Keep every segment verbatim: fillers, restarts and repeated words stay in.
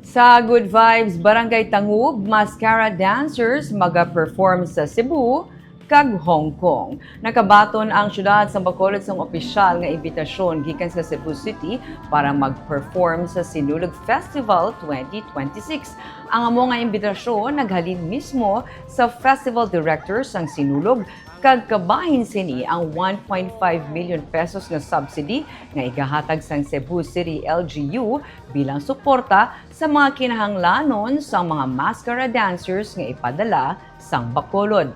Sa Good Vibes Barangay Tangub, mascara dancers maga-perform sa Cebu kag Hong Kong. Nakabaton ang siyudad sang Bacolod sang opisyal nga imbitasyon gikan sa Cebu City para mag-perform sa Sinulog Festival twenty twenty-six. Ang amo nga imbitasyon naghalin mismo sa festival director sang Sinulog, kag kabahin sini ang one point five million pesos nga subsidy nga igahatag sang Cebu City L G U bilang suporta sa mga kinahanglanon sang mga mascara dancers nga ipadala sang Bacolod.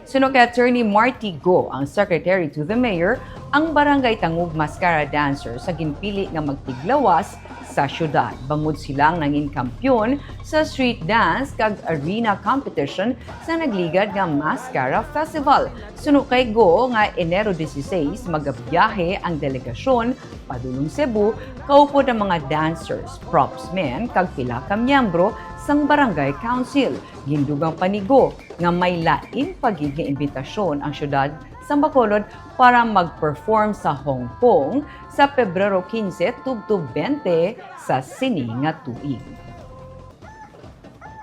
Suno kay Attorney Marty Go, ang Secretary to the Mayor, ang Barangay Tangub Mascara Dancers sa ginpili nga magtiglawas sa siyudad, bangod silang nangin kampiyon sa street dance kag arena competition sa nagligad nga Mascara Festival. Suno kay Go nga Enero dieciséis magabiyahe ang delegasyon padulong Cebu, kaupod ang mga dancers, props men, kag pila ka miyembro sang Barangay Council. Gindugang pa ni Go nga may lain pa gid nga imbitasyon ang siyudad sang Bacolod para mag-perform sa Hong Kong sa Pebrero quince tubtob twenty sa sini nga tuig.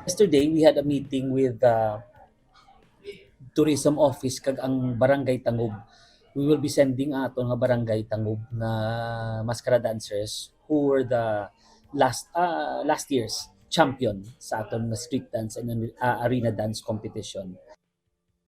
Yesterday, we had a meeting with the tourism office kag ang Barangay Tangub. We will be sending ang aton nga Barangay Tangub nga mascara dancers who were the last uh, last year's champion sa aton nga street dance and uh, arena dance competition.